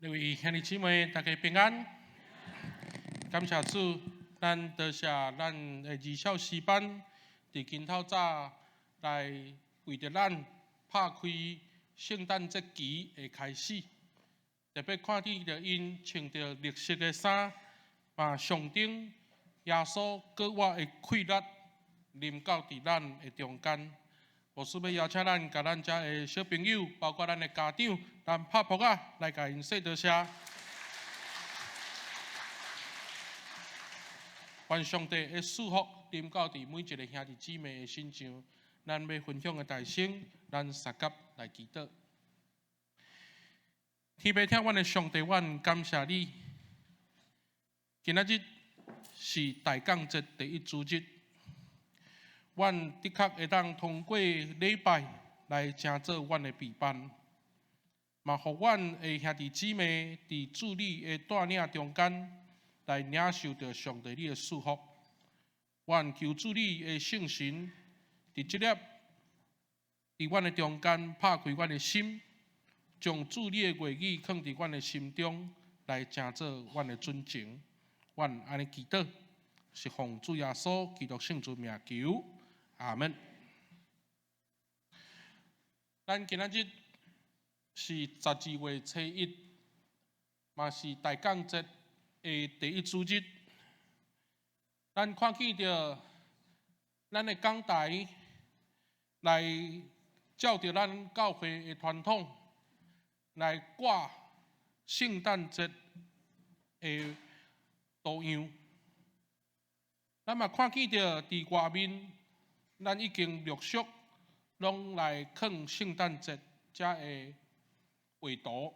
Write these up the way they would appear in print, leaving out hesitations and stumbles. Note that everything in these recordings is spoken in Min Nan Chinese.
各位兄弟姊妹，大家平安。感謝主，咱多謝咱的兒少詩班，佇今透早來為著咱拍開聖誕節期的開始。特別看見著𪜶穿著綠色的衫，嘛象徵耶穌閣活的氣力臨到佇咱的中間。牧師欲邀請咱，共咱遮的小朋友，包括咱的家長，咱拍噗仔來共𪜶說多謝。願上帝的祝福臨到佇每一个兄弟姊妹的身上。咱欲分享的大先，咱相佮來祈禱。天父疼阮的上帝，阮感謝你。今仔日是大降節第一主日。阮的確會當通過禮拜來成做阮的備辦，嘛予阮的兄弟姊妹佇主你的帶領中間來領受著上帝你的祝福。阮求主你的聖神佇這粒佇阮的中間拍開阮的心，將主你的話語囥佇阮的心中，來成做阮的準繩。阮按呢祈禱，是奉主耶穌基督聖主名求。阿門。咱今仔日是12月初1，嘛是大降節的第一主日。咱看見著咱的講台來照著咱教會的傳統來掛聖誕節的圖樣。咱嘛看見著佇外面，咱已經陸續攏來囥聖誕節遮的畫圖。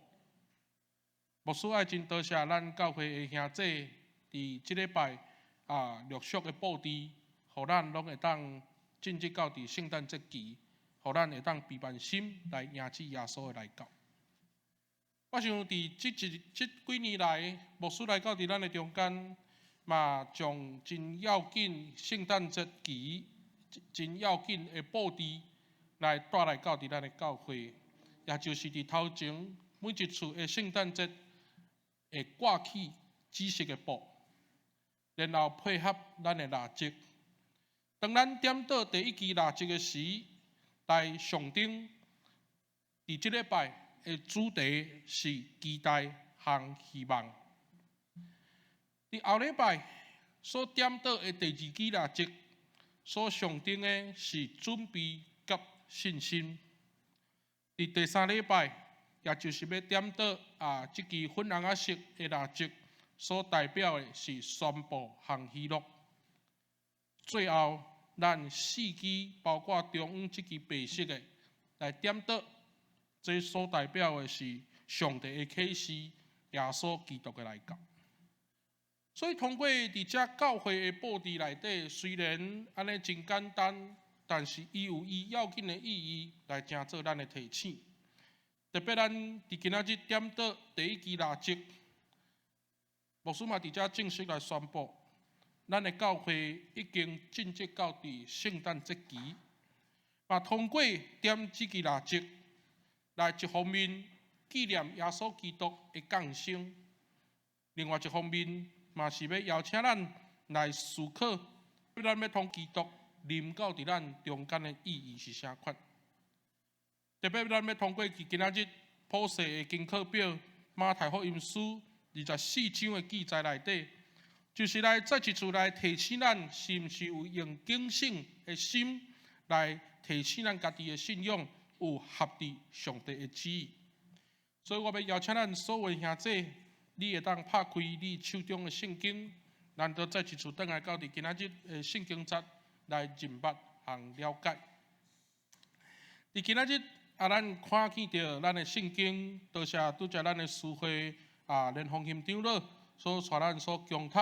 牧師愛真多謝咱教會的兄弟，佇這禮拜啊陸續的布置，予咱攏會當進入到佇聖誕節期，予咱會當備辦心來迎接耶穌的來到。我想佇這幾年來，牧師來到佇咱的中間，嘛將真要緊聖誕節期真要緊的布置來帶來到佇咱的教會，也就是佇頭前每一次的聖誕節會掛起紫色的布，然後配合咱的蠟燭。當咱點著第一支蠟燭的時，來象徵佇這禮拜的主題是期待和希望。佇後禮拜所點著的第二支蠟燭，所象徵的是準備佮信心。佇第三禮拜，也就是欲點著啊，這支粉紅仔色的蠟燭，所代表的是宣布和喜樂。最後，咱四支包括中央這支白色的來點著，這所代表的是上帝的啟示，耶穌基督的來到。所以，通過佇遮教會的布置內底，雖然按呢真簡單，但是伊有伊要緊的意義來成做咱的提醒。特別咱佇今仔日點著第一支蠟燭，牧師嘛佇遮正式來宣布，咱的教會已經進入到佇聖誕節期。嘛通過點這支蠟燭，來一方面紀念耶穌基督的降生，另外一方面嘛是欲邀請咱來思考，咱欲通基督臨到佇咱中間的意義是啥款。特別咱欲通過佇今仔日普世的經課表馬太福音書24章的記載內底，就是來再一次來提醒咱，是毋是有用警醒的心來提醒咱家己的信仰有合佇上帝的旨意。所以我欲邀請咱所有兄弟，你會當拍開你手中的聖經，咱都再一次轉來到佇今仔日的聖經節來認捌和了解。佇今仔日啊，咱看見著咱的聖經，多謝拄才咱的司會啊，連風興長老所帶咱所恭讀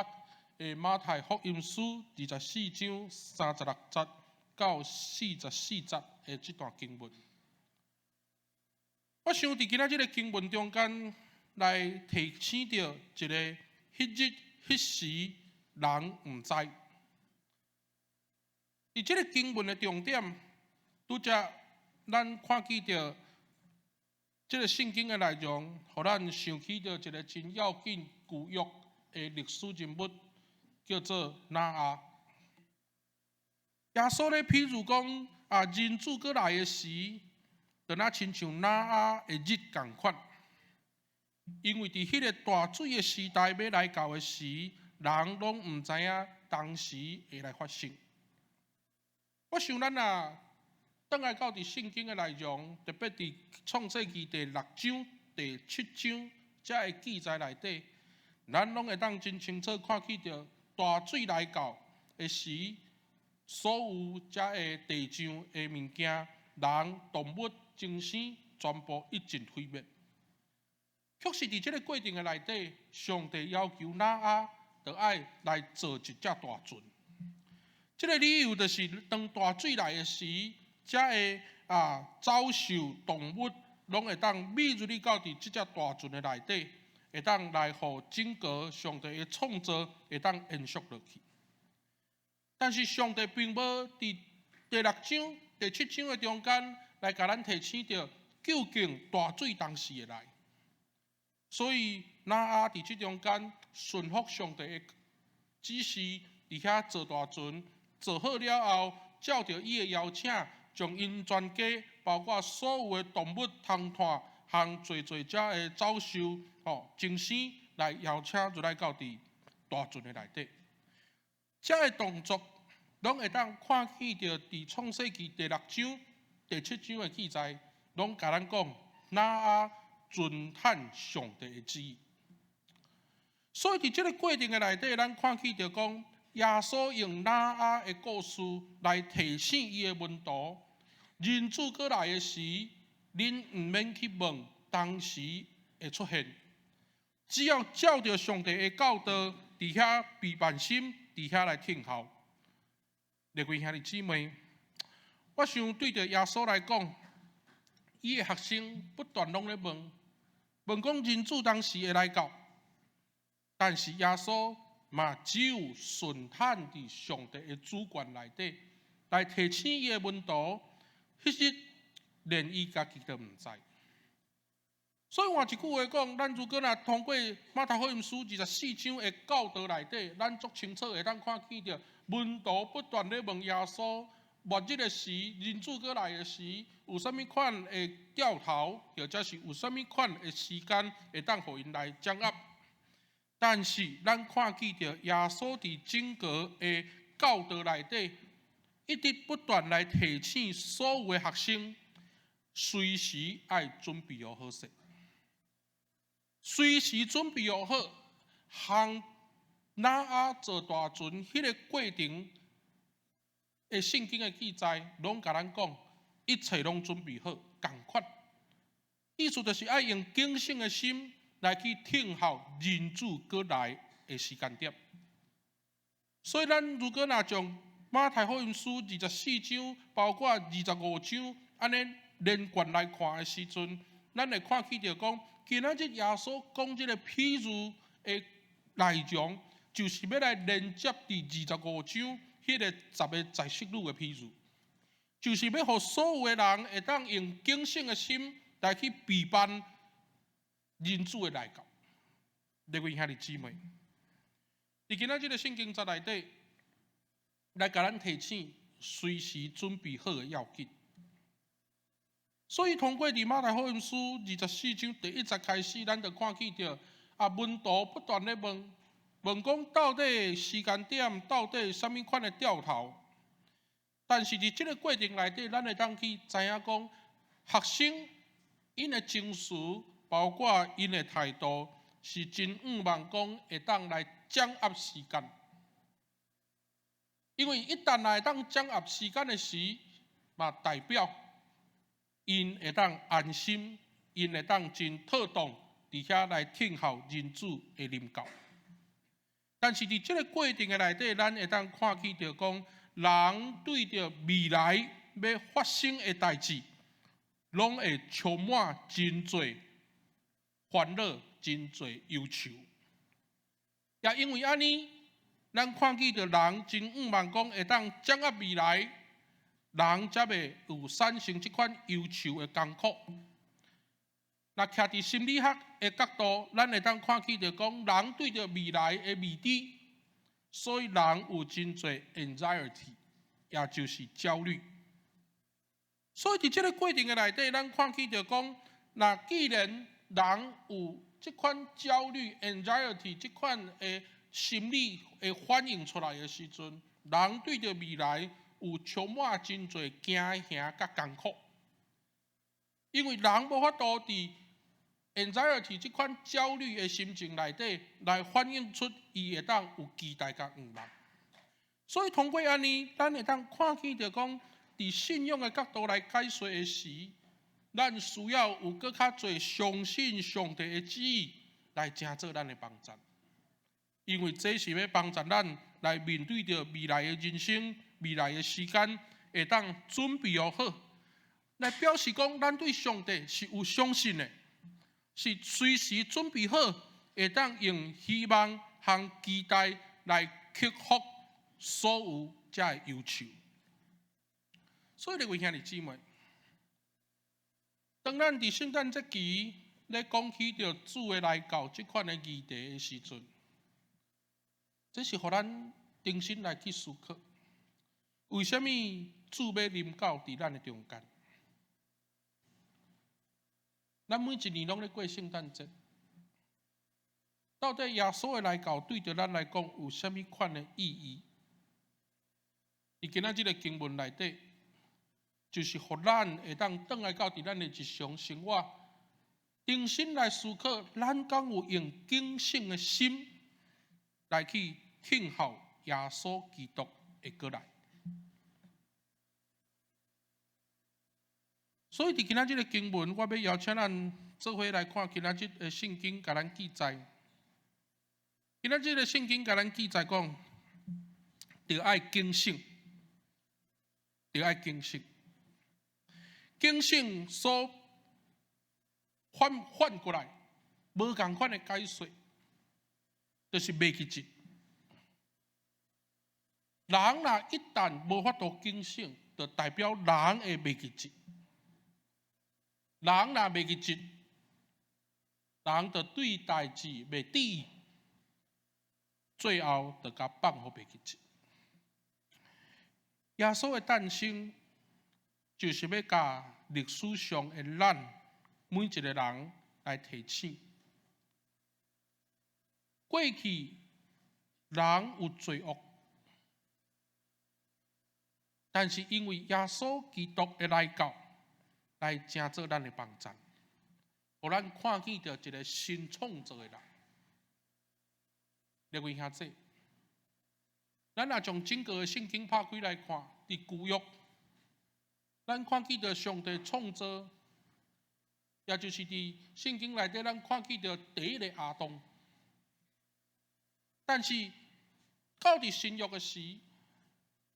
的馬太福音書24章36節到44節的這段經文。我想佇今仔這个經文中間，來提醒著一个彼日彼時人毋知。佇這个經文的重點，拄才咱看見著這這个聖經的內容，予咱想起著一个真要緊舊約的歷史人物，叫做挪亞。耶穌咧，譬如講啊，人子閣來的時，就若親像挪亞的日仝款。因為佇彼个大水的時代欲來到的時，人攏毋知影當時會來發生。我想咱若轉來到佇聖經的內容，特別佇創世記第六章、第七章遮的記載內底，咱攏會當真清楚看見著大水來到的時，所有遮的地上的物件、人、動物、眾生，全部一盡毀滅。卻是佇這个過程的內底，上帝要求挪亞，著愛來造一隻大船。這个理由就是，當大水來的時，遮的走獸、動物，攏會當覕入去到佇這隻大船的內底，會當來予整個上帝的創造會當延續落去。但是上帝並無佇第六章、第七章的中間來共咱提醒著，究竟大水當時會來。所以，挪亞佇這中間順服上帝的指示，佇遐造大船，造好了後，照著伊的邀請，將𪜶全家，包括所有的動物、通湠、和濟濟隻的走獸，眾生來邀請入來到佇大船的內底。這个動作，攏會當看見著佇創世記第六章、第七章的記載，攏共咱講，挪亞遵行上帝的旨意。所以佇這个過程的內底，咱看見著講，耶穌用挪亞的故事來提醒伊的門徒：人子閣來的時，恁毋免去問當時會出現，只要照著上帝的教導，佇遐備辦心，佇遐來等候。列位兄弟姊妹，我想對著耶穌來講，伊的學生不斷攏咧問，問講人子當時會來到，但是耶穌嘛只有順行佇上帝的主權內底，來提醒伊的門徒，彼日連伊家己都毋知。所以換一句話講，咱如果若通過馬太福音書二十四章的教導內底，咱足清楚會當看見著門徒不斷咧問耶穌，末日的時，人子閣來的時，有啥物款的兆頭，或者是有啥物款的時間會當予𪜶來掌握。但是咱看見著耶穌佇整個的教導內底，一直不斷來提醒所有的學生，隨時愛準備好勢，隨時準備好，和挪亞造大船彼个過程的聖經的記載，攏共咱講，一切攏準備好，仝款。意思就是愛用警醒的心來去等候人子閣來的時間點。所以，咱如果若將馬太福音書二十四章，包括二十五章，按呢連貫來看的時陣，咱會看見著講，今仔日耶穌講這个譬喻的內容，就是欲來連接佇二十五章彼个十个才色女的譬喻，就是欲予所有的人會當用警醒的心來去備辦人子的來到。列位兄弟姊妹，佇今仔這个聖經節內底，來共咱提醒隨時準備好的要緊。所以通過佇馬太福音書二十四章第一節開始，咱就看見著門徒不斷咧問，問講到底時間點，到底啥物款的兆頭？但是佇這个過程內底，咱會當去知影講，學生𪜶的情緒，包括𪜶的態度，是真向望講會當來掌握時間。因為一旦會當掌握時間的時，嘛代表𪜶會當安心，𪜶會當真妥當，佇遐來等候人子的臨到。但是佇這个過程的內底，咱會當看見著講，人對著未來欲發生的代誌，攏會充滿真濟煩惱、真濟憂愁。也因為按呢，咱看見著人真向望講會當掌握未來，人才袂有產生這款憂愁的艱苦。若徛佇心理學的角度，咱會當看見著講，人對著未來的未知，所以人有真濟 anxiety，也就是焦慮。所以佇這个過程的內底，咱看見著講，若既然人有這款焦慮 anxiety 這款的心理會反映出來的時陣，人對著未來有充滿真濟驚嚇佮艱苦，因為人無法度佇 anxiety 這款焦慮的心情內底來反映出伊會當有期待佮願望。所以通過按呢，咱會當看見著講，佇信仰的角度來解說的時，咱需要有閣較濟相信上帝的旨意來成做咱的幫助，因為這是欲幫助咱來面對著未來的人生、未來的時間，會當準備好，來表示講咱對上帝是有相信的，是隨時準備好，會當用希望和期待來克服所有這个憂愁。所以，各位兄弟姊妹，當咱佇聖誕節期咧講起著主的來到這款的議題的時陣，這是予咱重新來去思考，為啥物主欲臨到佇咱的中間？咱每一年攏咧過聖誕節，到底耶穌的來到對著咱來講有啥物款的意義？佇今仔這个經文內底，就是予咱會當轉來到佇咱的日常生活，重新來思考，咱敢有用警醒的心來去聽候耶穌基督的過來。所以佇今仔這个經文，我欲邀請咱做伙來看今仔日的聖經，共咱記載。今仔日的聖經共咱記載講，著愛警醒，著愛警醒。警醒所反反過來，無仝款的解說，就是袂記得。人若一旦無法度警醒，就代表人會袂記得。人若袂記得，人就對代誌袂注意，最後就共放予袂記得。耶穌的誕生，就是欲共歷史上的咱每一个人來提醒：過去人有罪惡，但是因為耶穌基督的來到，來成做咱的幫助，予咱看見著一个新創造的人。列位兄弟，咱若將整個的聖經拍開來看，佇舊約，咱看見著上帝創造，也就是佇聖經內底，咱看見著第一个亞當。但是到佇新約的時，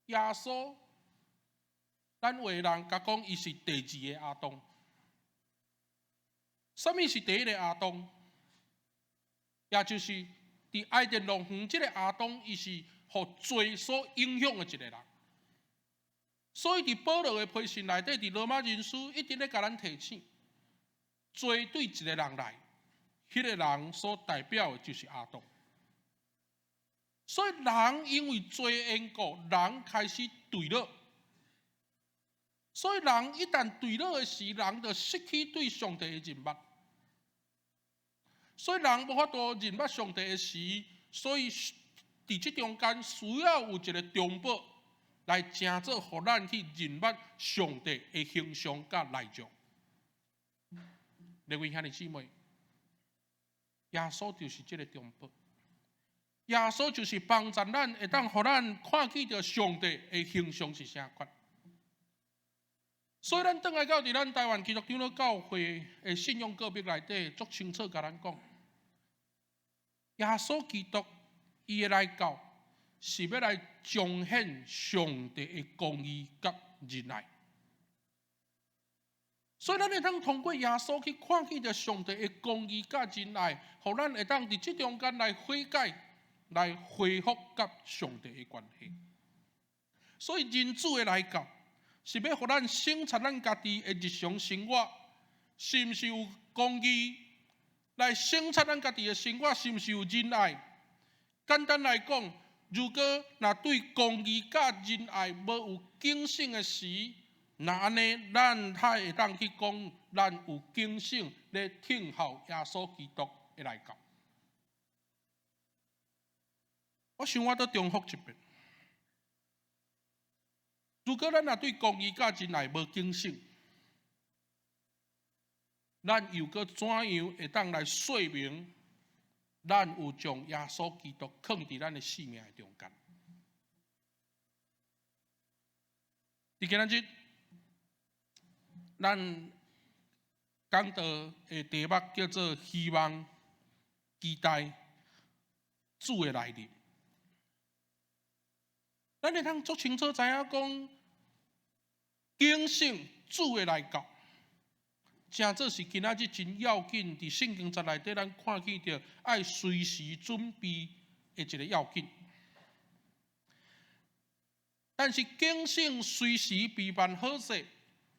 耶穌，咱有的人共講伊是第二个亞當。啥物是第一个亞當？也就是佇伊甸樂園這个亞當，伊是予罪所影響的一个人。所以佇保羅的批信內底，佇羅馬人書一直咧共咱提醒，罪對一个人來，彼个人所代表的就是亞當。所以人因為罪緣故，人開始墜落。所以人一旦墜落的時，人就失去對上帝的認捌。所以人無法度認捌上帝的時，所以佇這中間需要有一个中保來成做，予咱去認捌上帝的形象佮內容。各位兄弟姊妹，耶穌就是這个中保。耶穌就是幫助咱，會當予咱看見著上帝的形象是啥款。所以咱轉來到佇咱台灣基督長老教會的信仰告白內底，足清楚共咱講，耶穌基督伊的來到，是欲來彰顯上帝的公義佮仁愛。所以咱會當通過耶穌去看見著上帝的公義佮仁愛，予咱會當佇這中間來悔改，來恢復佮上帝的關係。所以人子的來到，是欲予咱省察咱家己的日常生活，是毋是有公義來省察咱家己的生活，是毋是有仁愛？簡單來講，如果若對公義佮仁愛無有警醒的時，若按呢，咱才會當去講，咱有警醒咧等候耶穌基督的來到。我想我閣重複一遍。如果咱若對公義佮仁愛無警醒，咱又閣怎樣會當來說明，咱有將耶穌基督囥佇咱的生命的中間？佇今仔日，咱講道的題目叫做希望、期待主的來臨。咱會通足清楚知影講，警醒主的來到，誠做是今仔日真要緊。佇聖經節內底，咱看見著愛隨時準備的一個要緊。但是警醒隨時備辦好勢，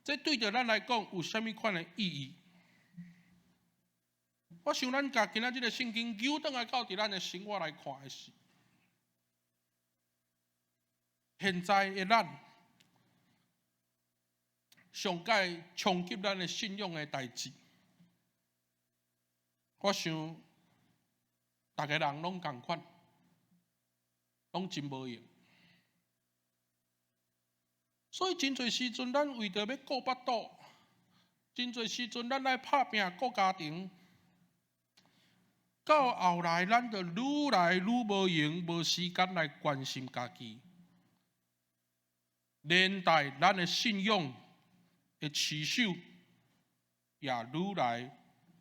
這對著咱來講有啥物款的意義？我想咱共今仔日的聖經扭轉來到佇咱的生活來看的是，現在的咱上蓋衝擊咱的信仰的代誌，我想逐个人攏仝款，攏真無閒。所以真濟時陣，咱為著欲顧腹肚，真濟時陣咱來拍拚顧家庭，到後來咱就愈來愈無閒、無時間來關心家己，連帶咱的信仰的持守也愈來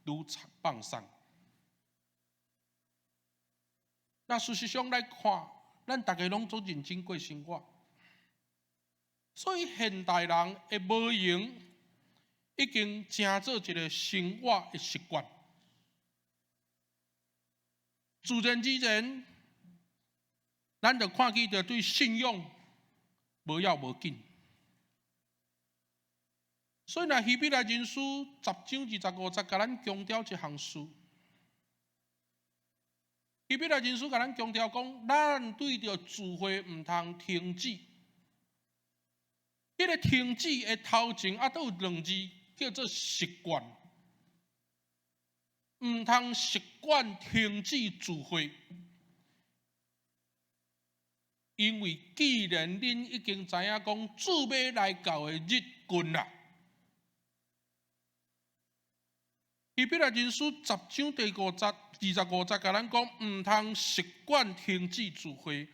愈放鬆。那事實上來看，咱逐个攏足認真過生活。所以現代人的無閒已經成做一個生活的習慣。自然而然，咱就看見著對信仰無要無緊。所以，若希伯來人書10章25節，共咱強調一項事。希伯來人書共咱強調講，咱對著聚會毋通停止。彼個停止的頭前猶閣有兩字，叫做習慣。毋通習慣停止聚會，因為既然恁已經知影講主欲來到的日近啦。希伯來人書10章第5節、25節，共咱講，毋通習慣停止聚會。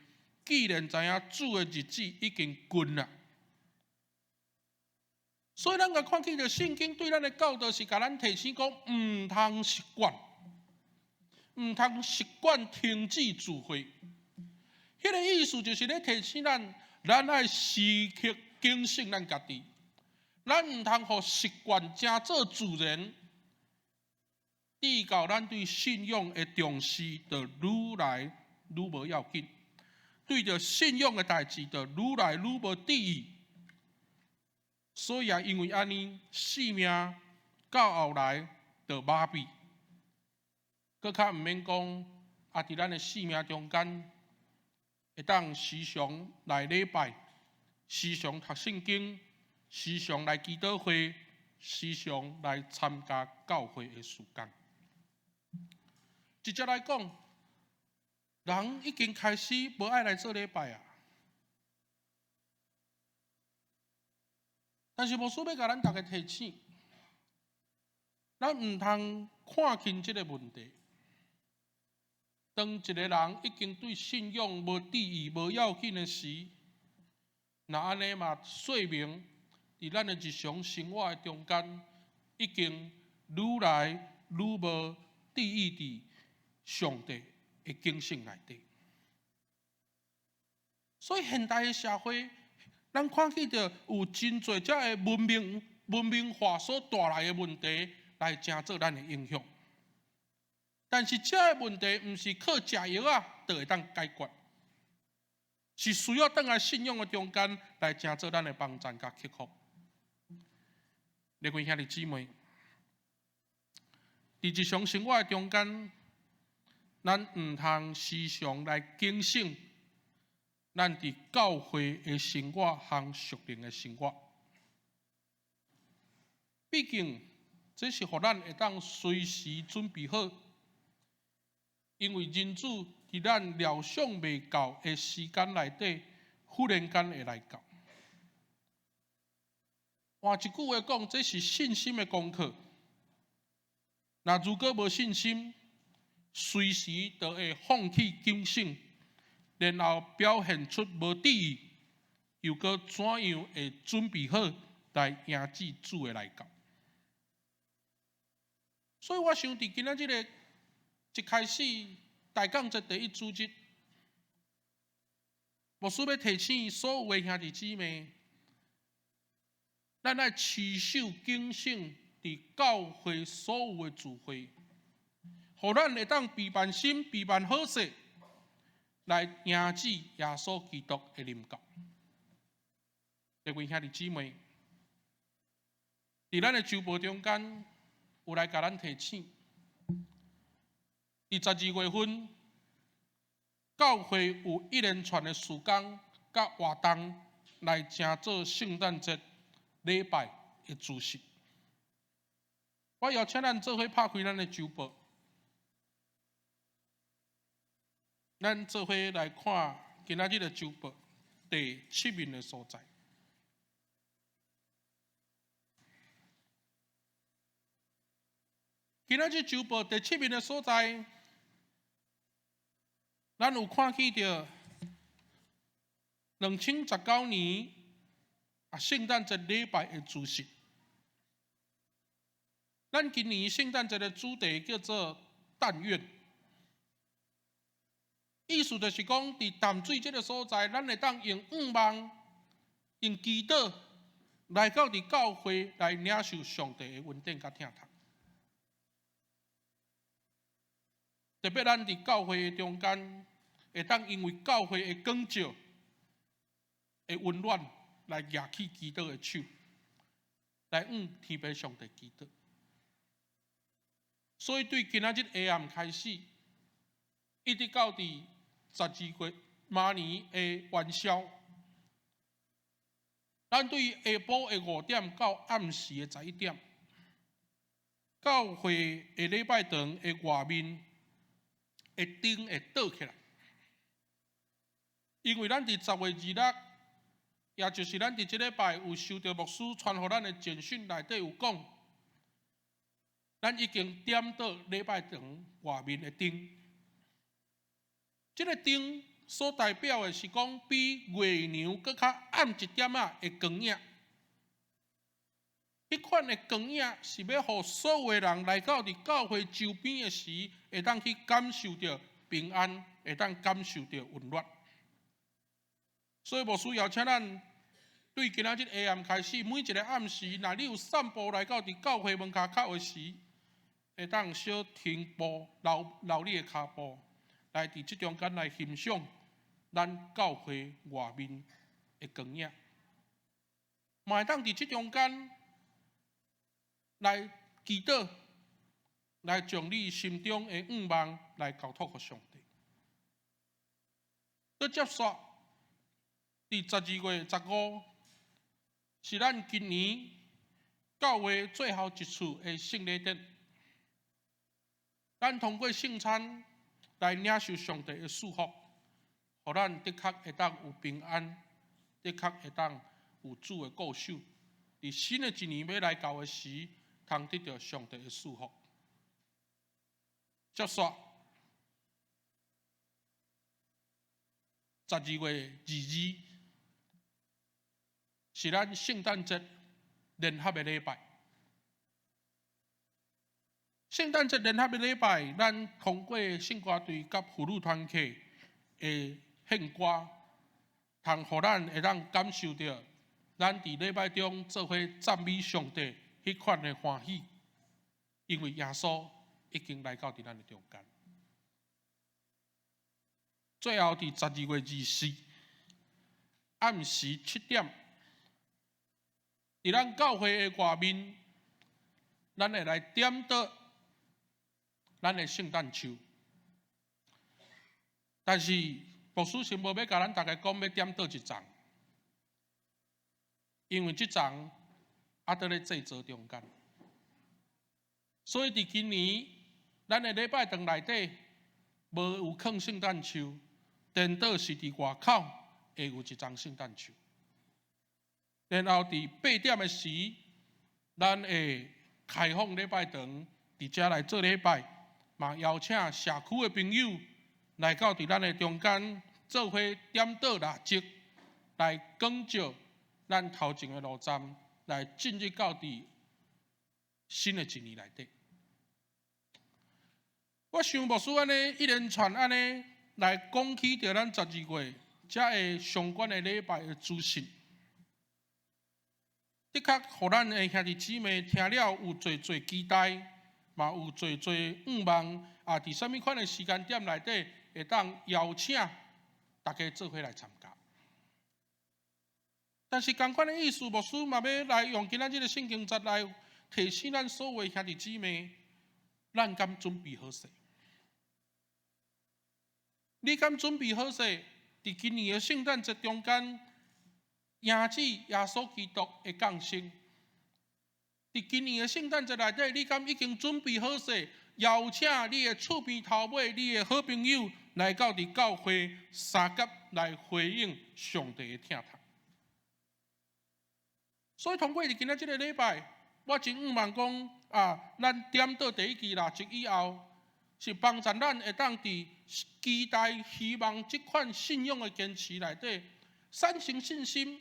既然知影主的日子已經近啦，所以咱共看見著聖經對咱的教導是共咱提醒講，毋通習慣，毋通習慣停止聚會。彼個意思就是咧提醒咱，咱愛時刻警醒咱家己，咱毋通予習慣成做自然。直到咱對信仰的重視，就愈來愈無要緊；對著信仰的代誌，就愈來愈無注意。所以啊，因為按呢，生命到後來就麻痹，閣較毋免講啊！佇咱的生命中間，會當時常來禮拜，時常讀聖經，時常來祈禱會，時常來參加教會的事工。直接來講，人已經開始無愛來做禮拜啊。但是牧師欲共咱逐家提醒，咱毋通看輕這個問題。當一個人已經對信仰無注意、無要緊的時，若按呢嘛說明，佇咱的日常生活的中間，已經愈來愈無注意佇上帝的警醒內底。所以現代的社會，咱看見著有真濟遮个文明文明化所帶來的問題，來成做咱的影響。但是這个問題毋是靠食藥仔就會當解決，是需要轉來信仰的中間來成做咱的幫贊佮克服。各位兄弟姊妹，佇日常生活的中間，咱毋通時常來警醒咱佇教會的生活和屬靈的生活。畢竟，這是予咱會當隨時準備好，因為人子佇咱料想袂到的時間內底，忽然間會來到。換一句話講，這是信心的功課。若如果無信心，隨時都會放棄警醒，然後表現出無注意，又閣怎樣會準備好來迎接主的來到？所以我想，佇今仔日的一開始，大降節第一主日，牧師欲提醒所有的兄弟姊妹，咱愛持守警醒，佇教會所有的聚會，予咱會當備萬心、備萬好勢，來迎接耶穌基督的臨到。各位兄弟姊妹，佇咱的週報中間，有來共咱提醒，佇12月份，教會有一連串的事工佮活動來成做聖誕節禮拜的主席。我邀請咱做伙拍開咱的週報，咱做伙來看今仔日的週報第七面的所在。今仔日週報第七面的所在，咱有看見著2019年啊聖誕節禮拜的主題。咱今年聖誕節的主題叫做“但願”，意思就是講，佇淡水這个所在，咱會當用願望、用祈禱來到佇教會來領受上帝的恩典佮疼痛。特別咱佇教會的中間，會當因為教會的光照的溫暖，來舉起祈禱的手，來向天父上帝祈禱。所以對今仔日下暗開始，一直到佇12月馬年的元宵，咱對下晡的5點到暗時的11點，教會的禮拜堂的外面的燈會倒起來，因為咱佇10月26，也就是咱佇這禮拜有收著牧師傳予咱的簡訊內底有講，咱已經點著禮拜堂外面的燈。這个燈所代表的是講比月娘閣較暗一點仔的光影。彼款的光影是欲予所有的人來到佇教會周邊的時，會當去感受著平安，會當感受著溫暖。所以牧師邀請咱對今仔日下暗開始，每一个暗時，若你有散步來到佇教會門跤口的時，會當小停步，留留你的跤步，來佇這中間來欣賞咱教會外面的光影，嘛會當佇這中間來祈禱，來將你心中的願望來交託予上帝。閣接續，佇12月15，是咱今年教會最後一次的聖禮典。咱通過聖餐來領受上帝的祝福，予咱的確會當有平安，的確會當有主的顧守。佇新的一年欲來到的時，通得著上帝的祝福。接續，12月22，是咱聖誕節聯合的禮拜。聖誕節聯合的禮拜，咱通過聖歌隊佮婦女團契的獻歌，通予咱會當感受著咱佇禮拜中做伙讚美上帝彼款的歡喜，因為耶穌已經來到佇咱的中間。最後，佇12月24暗時7點，佇咱教會的外面，咱會來點燈。咱的聖誕樹。但是牧師是無欲共咱逐家講欲點佗一叢，因為這叢猶閣咧製作中間。所以佇今年，咱的禮拜堂內底無有囥聖誕樹，顛倒是佇外口會有一叢聖誕樹。然後佇8點的時，咱會開放禮拜堂，佇遮來做禮拜，嘛邀請社區的朋友來到佇咱的中間，做伙點燈蠟燭，來光照咱頭前的路站，來進入到佇新的一年內底。我想牧師按呢一連串按呢來講起著咱十二月遮个相關的禮拜的資訊，的確，予咱的兄弟姊妹聽了有濟濟期待，嘛有濟濟向望。啊，佇啥物款的時間點內底，會當邀請大家做伙來參加。但是仝款的意思，牧師嘛欲來用今仔日的聖經節來提醒咱所有兄弟姊妹，咱敢準備好勢？你敢準備好勢？佇今年的聖誕節中間，迎接耶穌基督的降生。佇今年的聖誕節內底，你敢已經準備好勢，邀請你的厝邊頭尾、你的好朋友來到佇教會相佮來回應上帝的疼痛？所以通過佇今仔這个禮拜，我真向望講啊，咱點燈第一支蠟燭以後，是幫助咱會當佇期待、希望這款信仰的堅持內底，產生信心，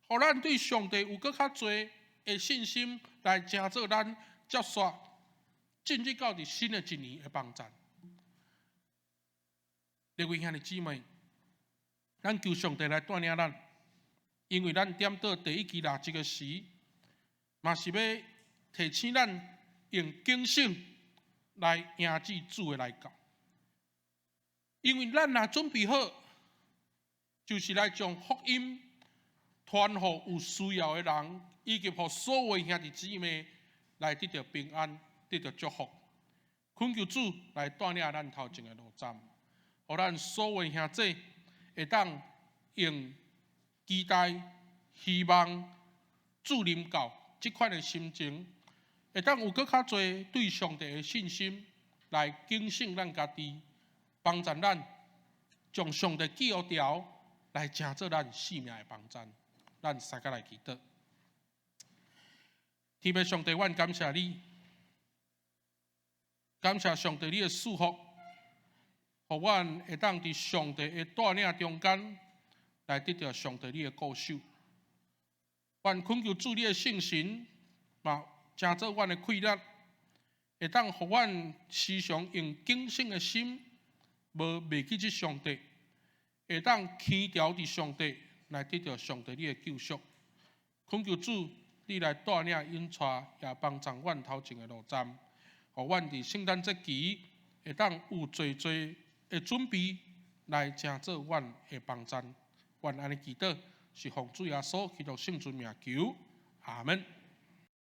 予咱對上帝有閣較濟的信心，來成做咱接續進入到佇新的一年的幫助。各位兄弟姊妹，咱求上帝來帶領咱，因為咱點燈第一支蠟燭的時，嘛是欲提醒咱用警醒來迎接主的來到。因為咱若準備好，就是來將福音傳予有需要的人，以及予所有兄弟姊妹來得著平安，得著祝福。懇求主來帶領咱頭前的路站，予咱所有兄弟會當用期待、希望主臨到這款的心情，會當有閣較濟對上帝的信心，來警醒咱家己，幫助咱將上帝記號條來成做咱性命的幫贊。咱相佮來祈禱。天父上帝，阮感謝你，感謝上帝你的賜福，予阮會當佇上帝的帶領中間來得著上帝你的顧守。阮懇求主你的聖神，嘛成做阮的氣力，會當予阮時常用警醒的心，無袂記這上帝，會當倚牢佇上帝來得著上帝你的救贖。懇求主，你來帶領引帶，也幫助阮頭前的路站，予阮佇聖誕節期會當有濟濟的準備來成做阮的幫贊。阮按呢祈禱，是奉主耶穌基督聖尊名求，阿門。